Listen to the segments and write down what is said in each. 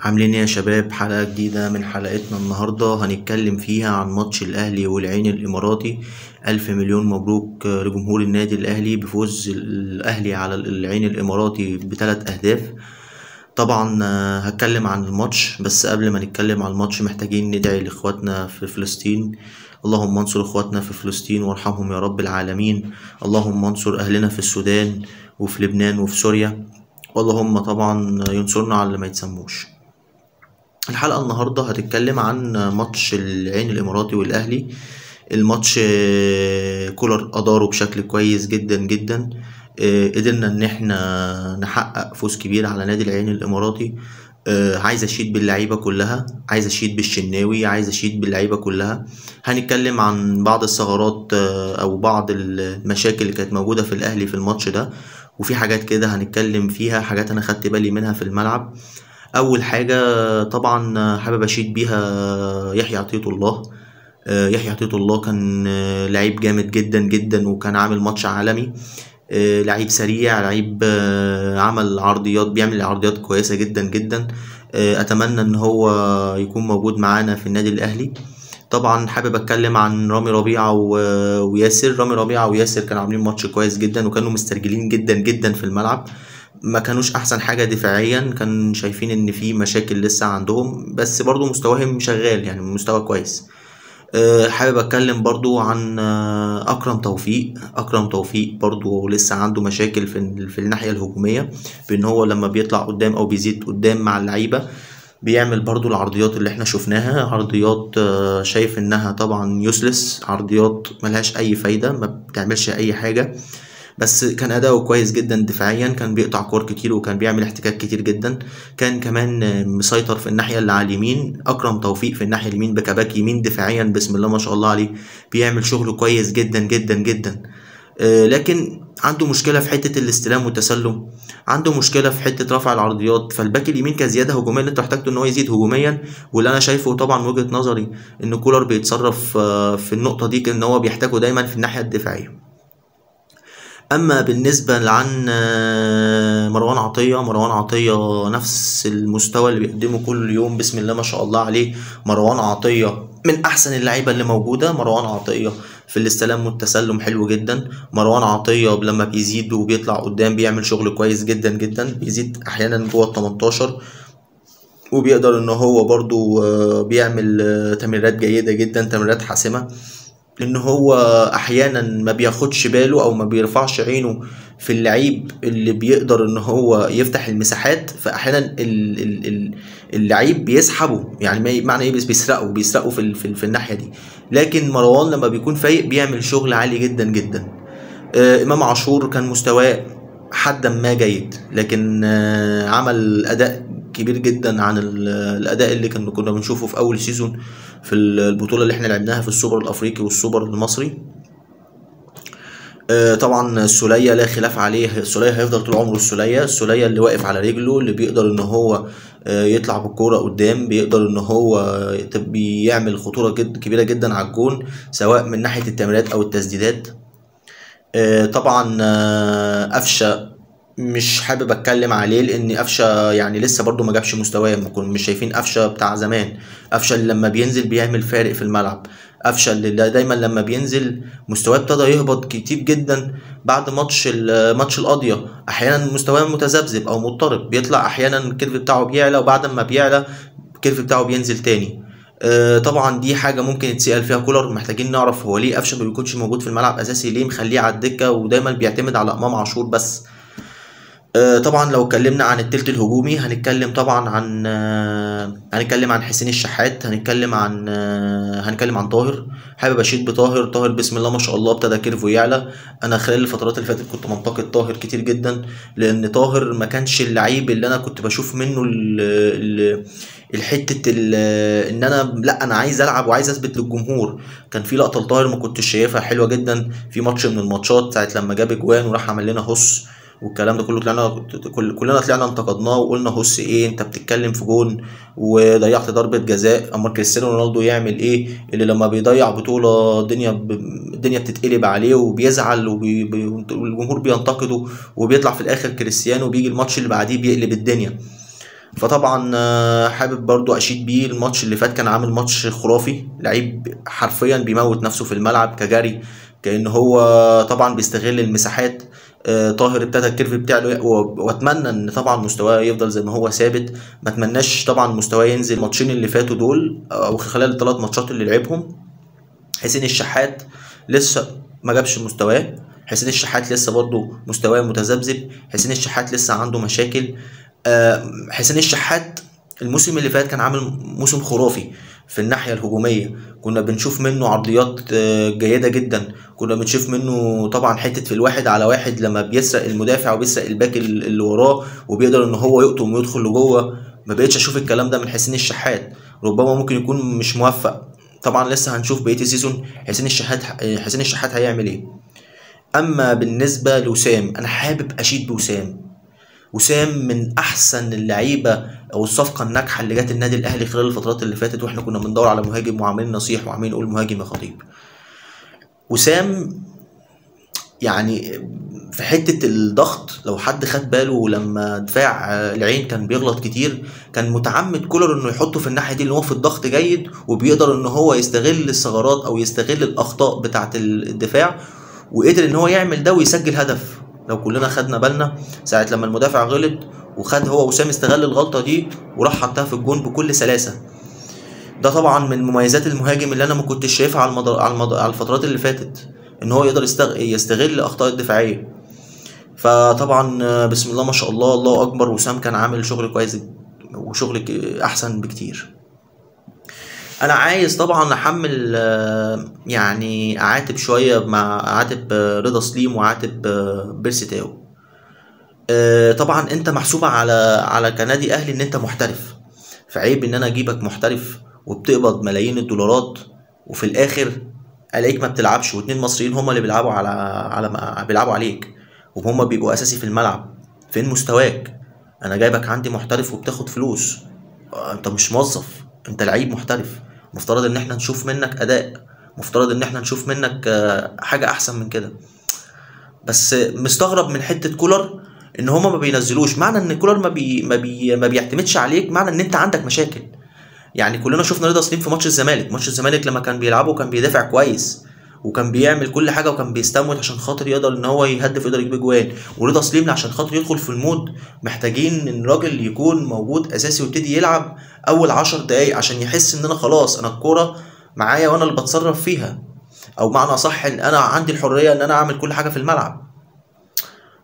عاملين ايه يا شباب؟ حلقة جديدة من حلقتنا النهاردة هنتكلم فيها عن ماتش الأهلي والعين الإماراتي. ألف مليون مبروك لجمهور النادي الأهلي بفوز الأهلي على العين الإماراتي ب3 أهداف. طبعا هتكلم عن الماتش، بس قبل ما نتكلم عن الماتش محتاجين ندعي لإخواتنا في فلسطين. اللهم انصر إخواتنا في فلسطين وارحمهم يا رب العالمين. اللهم انصر أهلنا في السودان وفي لبنان وفي سوريا، واللهم طبعا ينصرنا على اللي ما يتسموش. الحلقة النهاردة هتتكلم عن ماتش العين الإماراتي والأهلي. الماتش كولر أدارة بشكل كويس جدا جدا، قدرنا إن احنا نحقق فوز كبير على نادي العين الإماراتي. عايز أشيد باللعيبة كلها، عايز أشيد بالشناوي، عايز أشيد باللعيبة كلها. هنتكلم عن بعض الثغرات أو بعض المشاكل اللي كانت موجودة في الأهلي في الماتش ده، وفي حاجات كده هنتكلم فيها، حاجات أنا خدت بالي منها في الملعب. اول حاجة طبعا حابب اشيد بيها يحيى عطية الله. يحيى عطية الله كان لعيب جامد جدا جدا، وكان عامل ماتش عالمي. لعيب سريع، لعيب عمل عرضيات، بيعمل عرضيات كويسة جدا جدا. اتمنى ان هو يكون موجود معانا في النادي الاهلي. طبعا حابب اتكلم عن رامي ربيعة وياسر. رامي ربيعة وياسر كانوا عاملين ماتش كويس جدا، وكانوا مسترجلين جدا جدا في الملعب. ما كانوش احسن حاجة دفاعيا، كان شايفين ان في مشاكل لسه عندهم، بس برضو مستواهم شغال، يعني مستوى كويس. حابب اتكلم برضو عن اكرم توفيق. اكرم توفيق برضو لسه عنده مشاكل في الناحية الهجومية، بان هو لما بيطلع قدام او بيزيد قدام مع اللعيبة بيعمل برضو العرضيات اللي احنا شفناها، عرضيات شايف انها طبعا useless، عرضيات ملهاش اي فايدة، ما بتعملش اي حاجة. بس كان اداؤه كويس جدا دفاعيا، كان بيقطع كور كتير وكان بيعمل احتكاك كتير جدا. كان كمان مسيطر في الناحية اللي على اليمين. اكرم توفيق في الناحية اليمين بكباك يمين دفاعيا بسم الله ما شاء الله عليه، بيعمل شغل كويس جدا جدا جدا. لكن عنده مشكلة في حتة الاستلام والتسلم، عنده مشكلة في حتة رفع العرضيات. فالباك اليمين كزياده هجومية اللي انت احتاجته ان هو يزيد هجوميا، واللي انا شايفه طبعا وجهه نظري ان كولر بيتصرف في النقطة دي ان هو بيحتاجه دايما في الناحية الدفاعية. اما بالنسبة لعن مروان عطيه، مروان عطية نفس المستوى اللي بيقدمه كل يوم، بسم الله ما شاء الله عليه. مروان عطية من احسن اللعيبة اللي موجودة. مروان عطية في الاستلام والتسلم حلو جدا. مروان عطية لما بيزيد وبيطلع قدام بيعمل شغل كويس جدا جدا، بيزيد احيانا جوه ال 18، وبيقدر ان هو برضو بيعمل تمريرات جيدة جدا، تمريرات حاسمة. ان هو احيانا ما بياخدش باله او ما بيرفعش عينه في اللعيب اللي بيقدر ان هو يفتح المساحات، فاحيانا اللعيب بيسحبه، يعني معنى ايه؟ بيسرقه في الناحية دي. لكن مروان لما بيكون فايق بيعمل شغل عالي جدا جدا. امام عاشور كان مستواه حدا ما جيد، لكن عمل اداء كبير جدا عن الاداء اللي كنا بنشوفه في اول season في البطولة اللي احنا لعبناها في السوبر الافريقي والسوبر المصري. طبعا السوليه لا خلاف عليه، السوليه هيفضل طول عمره السوليه، السوليه اللي واقف على رجله، اللي بيقدر ان هو يطلع بالكورة قدام، بيقدر ان هو بيعمل خطورة جد كبيرة جدا على الجون، سواء من ناحية التمريرات او التسديدات. طبعا قفشه مش حابب اتكلم عليه، لان قفشه يعني لسه برضو ما جابش مستواه، مش شايفين قفشه بتاع زمان، قفشه اللي لما بينزل بيعمل فارق في الملعب، قفشه اللي دايما لما بينزل مستواه ابتدى يهبط كتير جدا بعد ماتش القاضية. احيانا مستواه متذبذب او مضطرب، بيطلع احيانا ال curve بتاعه بيعلى، وبعد ما بيعلى ال curve بتاعه بينزل تاني. طبعا دي حاجة ممكن يتسال فيها كولر، محتاجين نعرف هو ليه قفشه ما بيكونش موجود في الملعب اساسي، ليه مخليه على الدكة ودايما بيعتمد على امام عاشور بس. طبعا لو اتكلمنا عن التلت الهجومي هنتكلم طبعا عن هنتكلم عن حسين الشحات، هنتكلم عن طاهر. حابب اشيد بطاهر. طاهر بسم الله ما شاء الله ابتدى curve ه يعلى. انا خلال الفترات اللي فاتت كنت منتقد طاهر كتير جدا، لان طاهر ما كانش اللعيب اللي انا كنت بشوف منه الحتة ان انا لا انا عايز العب وعايز اثبت للجمهور. كان في لقطة لطاهر ما كنتش شايفها حلوة جدا في ماتش من الماتشات، ساعة لما جاب اجوان وراح عمل لنا هص والكلام ده كله، كلنا طلعنا انتقدناه وقلنا هص ايه، انت بتتكلم في جون وضيعت ضربة جزاء. اما كريستيانو رونالدو يعمل ايه؟ اللي لما بيضيع بطولة الدنيا بتتقلب عليه وبيزعل والجمهور بينتقده، وبيطلع في الاخر كريستيانو بيجي الماتش اللي بعديه بيقلب الدنيا. فطبعا حابب برضو اشيد بيه. الماتش اللي فات كان عامل ماتش خرافي، لعيب حرفيا بيموت نفسه في الملعب كجري، كأن هو طبعا بيستغل المساحات. طاهر ابتدى ال curve بتاعه، واتمنى ان طبعا مستواه يفضل زي ما هو ثابت، ما اتمناش طبعا مستواه ينزل الماتشين اللي فاتوا دول او خلال الثلاث ماتشات اللي لعبهم. حسين الشحات لسه ما جابش مستواه، حسين الشحات لسه برضو مستواه متذبذب، حسين الشحات لسه عنده مشاكل. حسين الشحات الموسم اللي فات كان عامل موسم خرافي في الناحية الهجومية، كنا بنشوف منه عرضيات جيدة جدا، كنا بنشوف منه طبعا حتة في الواحد على واحد لما بيسرق المدافع وبيسرق الباك اللي وراه وبيقدر ان هو يقطم ويدخل لجوه. ما بقتش اشوف الكلام ده من حسين الشحات، ربما ممكن يكون مش موفق. طبعا لسه هنشوف بقية ال season حسين الشحات هيعمل ايه. اما بالنسبة لوسام، انا حابب اشيد بوسام. وسام من احسن اللعيبة او الصفقة الناجحة اللي جت النادي الاهلي خلال الفترات اللي فاتت، واحنا كنا بندور على مهاجم وعاملين نصيح وعاملين نقول مهاجم يا خطيب. وسام يعني في حتة الضغط، لو حد خد باله لما دفاع العين كان بيغلط كتير، كان متعمد كولر انه يحطه في الناحية دي اللي هو في الضغط جيد، وبيقدر ان هو يستغل الثغرات او يستغل الاخطاء بتاعه الدفاع، وقدر ان هو يعمل ده ويسجل هدف. لو كلنا خدنا بالنا ساعة لما المدافع غلط وخد هو وسام استغل الغلطة دي وراح حطها في الجون بكل سلاسة. ده طبعا من مميزات المهاجم اللي انا ما كنتش شايفها على الفترات اللي فاتت، ان هو يقدر يستغل الاخطاء الدفاعية. فطبعا بسم الله ما شاء الله، الله اكبر، وسام كان عامل شغل كويس وشغل احسن بكتير. انا عايز طبعا احمل يعني اعاتب شوية، مع اعاتب رضا سليم واعاتب بيرسي تاو. طبعا انت محسوبة على كنادي اهلي ان انت محترف، فعيب ان انا اجيبك محترف وبتقبض ملايين الدولارات وفي الاخر الاقيك ما بتلعبش، واتنين مصريين هما اللي بيلعبوا على بيلعبوا عليك وهما بيبقوا اساسي في الملعب. فين مستواك؟ انا جايبك عندي محترف وبتاخد فلوس، انت مش موظف، انت لعيب محترف، مفترض ان احنا نشوف منك اداء، مفترض ان احنا نشوف منك حاجة احسن من كده. بس مستغرب من حتة كولر ان هما ما بينزلوش، معنى ان كولر ما بيعتمدش عليك، معنى ان انت عندك مشاكل. يعني كلنا شفنا رضا سليم في ماتش الزمالك، ماتش الزمالك لما كان بيلعبه كان بيدافع كويس وكان بيعمل كل حاجة وكان بيستموت عشان خاطر يقدر ان هو يهدف ويقدر يجيب اجوان. ورضا سليم عشان خاطر يدخل في ال mood محتاجين ان الراجل يكون موجود اساسي ويبتدي يلعب اول 10 دقايق عشان يحس ان انا خلاص انا الكورة معايا وانا اللي بتصرف فيها، او معنى صح ان انا عندي الحرية ان انا اعمل كل حاجة في الملعب.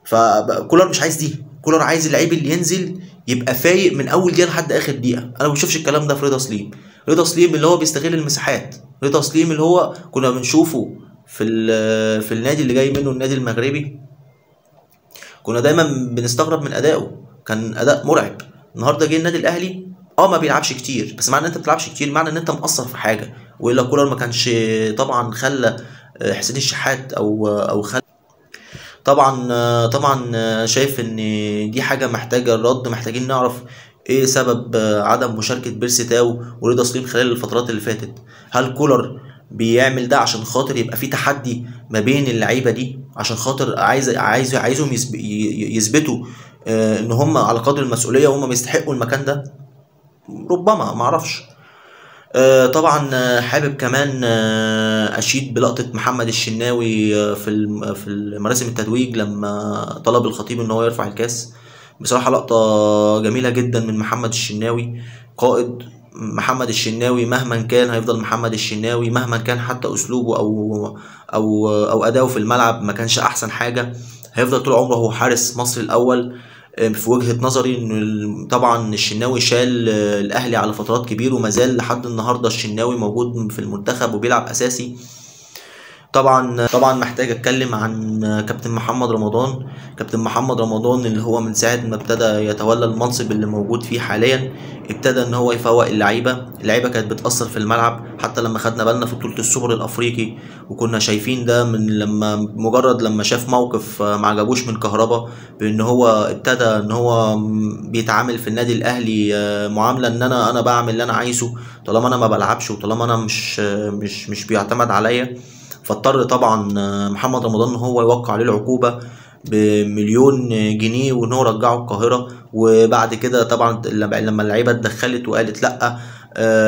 فكولر مش عايز دي، كولر عايز اللعيب اللي ينزل يبقى فايق من اول دقيقة لحد اخر دقيقة. انا ما بشوفش الكلام ده في رضا سليم. رضا سليم اللي هو بيستغل المساحات، رضا سليم اللي هو كنا بنشوفه في النادي اللي جاي منه، النادي المغربي، كنا دايما بنستغرب من ادائه، كان اداء مرعب. النهارده جه النادي الاهلي ما بيلعبش كتير، بس معنى ان انت ما بتلعبش كتير معنى ان انت مقصر في حاجة، والا كولر ما كانش طبعا خلى حسين الشحات او خلى. طبعا شايف ان دي حاجة محتاجه الرد، محتاجين نعرف ايه سبب عدم مشاركة بيرسي تاو ورضا سليم خلال الفترات اللي فاتت. هل كولر بيعمل ده عشان خاطر يبقى في تحدي ما بين اللعيبة دي، عشان خاطر عايز عايزهم يثبتوا ان هم على قدر المسؤولية وهم بيستحقوا المكان ده؟ ربما، ما اعرفش. طبعا حابب كمان اشيد بلقطة محمد الشناوي في مراسم التتويج لما طلب الخطيب ان هو يرفع الكاس. بصراحة لقطة جميلة جدا من محمد الشناوي، قائد. محمد الشناوي مهما كان هيفضل محمد الشناوي، مهما كان حتى اسلوبه او او او اداؤه في الملعب ما كانش احسن حاجة، هيفضل طول عمره هو حارس مصر الاول. في وجهة نظري ان طبعا الشناوي شال الاهلي على فترات كبيرة، وما زال لحد النهارده الشناوي موجود في المنتخب وبيلعب اساسي. طبعا محتاج اتكلم عن كابتن محمد رمضان. كابتن محمد رمضان اللي هو من ساعة ما ابتدى يتولى المنصب اللي موجود فيه حاليا، ابتدى ان هو يفوق اللعيبة. اللعيبة كانت بتاثر في الملعب، حتى لما خدنا بالنا في بطوله السوبر الافريقي وكنا شايفين ده من لما مجرد لما شاف موقف ما عجبوش من كهربا، بان هو ابتدى ان هو بيتعامل في النادي الاهلي معاملة ان انا بعمل اللي انا عايزه، طالما انا ما بلعبش وطالما انا مش بيعتمد عليا. فاضطر طبعا محمد رمضان ان هو يوقع عليه العقوبة ب1,000,000 جنيه وان هو رجعه القاهرة. وبعد كده طبعا لما اللعيبة اتدخلت وقالت لا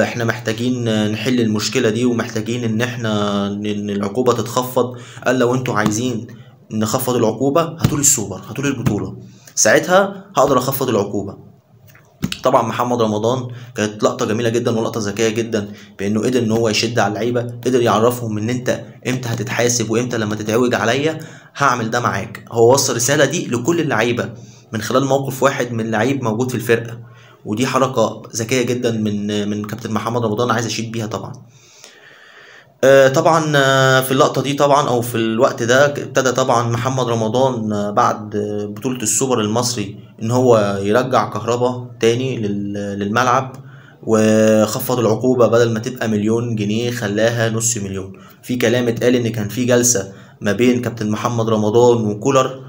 احنا محتاجين نحل المشكلة دي ومحتاجين ان احنا ان العقوبة تتخفض، قال لو انتوا عايزين نخفض العقوبة هاتولي السوبر، هاتولي البطولة، ساعتها هقدر اخفض العقوبة. طبعا محمد رمضان كانت لقطة جميلة جدا ولقطه ذكية جدا، بانه قدر ان هو يشد على اللعيبة، قدر يعرفهم ان انت امتى هتتحاسب وامتى لما تتعوج عليا هعمل ده معاك. هو وصل الرسالة دي لكل اللعيبة من خلال موقف واحد من لعيب موجود في الفرقة، ودي حركة ذكية جدا من كابتن محمد رمضان، عايز اشيد بيها طبعا. طبعا في اللقطة دي طبعا او في الوقت ده ابتدى طبعا محمد رمضان بعد بطوله السوبر المصري ان هو يرجع كهربا تاني للملعب، وخفض العقوبة بدل ما تبقى 1,000,000 جنيه خلاها 500,000. في كلام اتقال ان كان في جلسه ما بين كابتن محمد رمضان وكولر،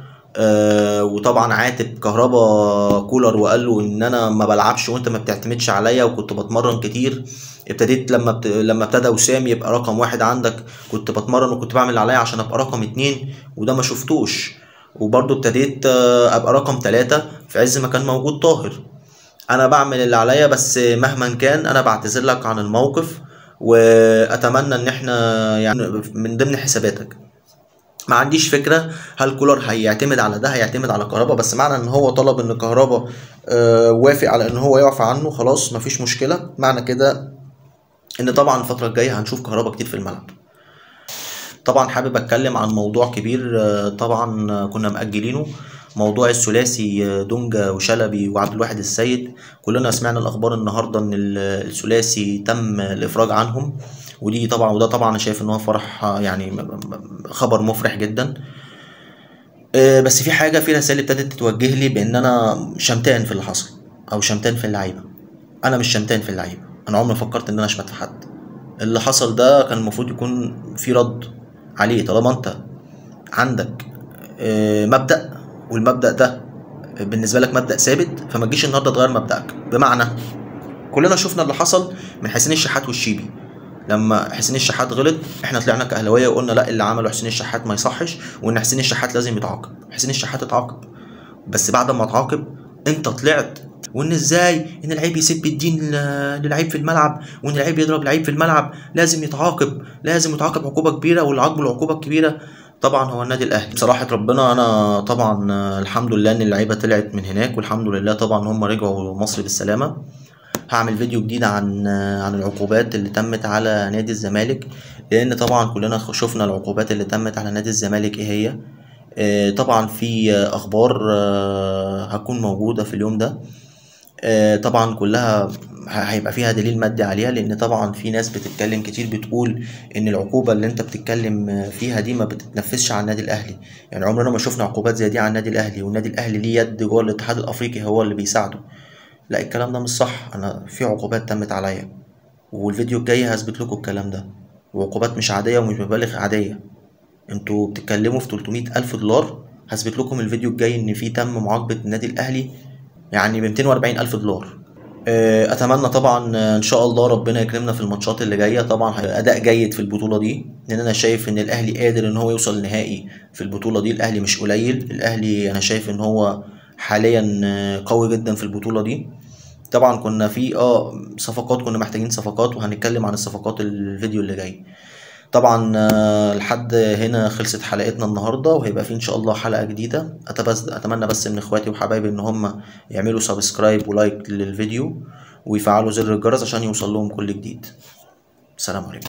وطبعا عاتب كهربا كولر وقال له ان انا ما بلعبش وانت ما بتعتمدش عليا وكنت بتمرن كتير، ابتديت لما ابتدى وسام يبقى رقم 1 عندك كنت بتمرن وكنت بعمل اللي عليا عشان ابقى رقم 2 وده ما شفتوش، وبرده ابتديت ابقى رقم 3 في عز ما كان موجود طاهر. انا بعمل اللي عليا بس مهما كان انا بعتذر لك عن الموقف واتمنى ان احنا يعني من ضمن حساباتك. ما عنديش فكرة هل كولر هيعتمد على ده، هيعتمد على كهربا، بس معنى ان هو طلب ان كهربا وافق على ان هو يعفى عنه خلاص مفيش مشكلة. معنى كده ان طبعا الفترة الجاية هنشوف كهربا كتير في الملعب. طبعا حابب اتكلم عن موضوع كبير طبعا كنا مأجلينه، موضوع الثلاثي دونجا وشلبي وعبد الواحد السيد. كلنا سمعنا الاخبار النهارده ان الثلاثي تم الافراج عنهم، ودي طبعا وده طبعا انا شايف ان هو فرح، يعني خبر مفرح جدا. بس في حاجة، في رسائل ابتدت تتوجه لي بان انا شمتان في اللي حصل او شمتان في اللعيبة. انا مش شمتان في اللعيبة، انا عمري ما فكرت ان انا اشمت في حد. اللي حصل ده كان المفروض يكون في رد عليه. طالما انت عندك مبدأ والمبدأ ده بالنسبة لك مبدأ ثابت، فما تجيش النهارده تغير مبدأك. بمعنى كلنا شفنا اللي حصل من حسين الشحات والشيبي. لما حسين الشحات غلط احنا طلعنا كأهلاويه وقلنا لا، اللي عمله حسين الشحات ما يصحش، وان حسين الشحات لازم يتعاقب. حسين الشحات اتعاقب، بس بعد ما اتعاقب انت طلعت وان ازاي ان لعيب يسب الدين للعيب في الملعب، وان لعيب يضرب لعيب في الملعب، لازم يتعاقب، لازم يتعاقب عقوبه كبيرة. واللي عاقبة العقوبة الكبيرة طبعا هو النادي الاهلي. بصراحة ربنا انا طبعا الحمد لله ان اللعيبة طلعت من هناك، والحمد لله طبعا هم رجعوا مصر بالسلامة. هعمل فيديو جديد عن العقوبات اللي تمت على نادي الزمالك، لان طبعا كلنا شفنا العقوبات اللي تمت على نادي الزمالك ايه هي. طبعا في اخبار هتكون موجودة في اليوم ده، طبعا كلها هيبقى فيها دليل مادي عليها، لان طبعا في ناس بتتكلم كتير بتقول ان العقوبة اللي انت بتتكلم فيها دي ما بتتنفذش على النادي الاهلي. يعني عمرنا ما شفنا عقوبات زي دي على النادي الاهلي، والنادي الاهلي ليه يد جوه الاتحاد الافريقي هو اللي بيساعده. لا، الكلام ده مش صح. انا في عقوبات تمت عليا، والفيديو الجاي هثبت لكم الكلام ده، وعقوبات مش عادية ومش مبالغ عادية. انتوا بتتكلموا في 300,000 دولار، هثبت لكم الفيديو الجاي ان في تم معاقبة النادي الاهلي يعني ب 240,000 دولار. اتمنى طبعا ان شاء الله ربنا يكرمنا في الماتشات اللي جاية. طبعا اداء جيد في البطولة دي، لان انا شايف ان الاهلي قادر ان هو يوصل نهائي في البطولة دي. الاهلي مش قليل، الاهلي انا شايف ان هو حاليا قوي جدا في البطولة دي. طبعا كنا في صفقات، كنا محتاجين صفقات، وهنتكلم عن الصفقات الفيديو اللي جاي. طبعا لحد هنا خلصت حلقتنا النهارده، وهيبقى في ان شاء الله حلقة جديدة. اتمنى بس من اخواتي وحبايبي ان هم يعملوا subscribe و like للفيديو ويفعلوا زر الجرس عشان يوصل لهم كل جديد. سلام عليكم.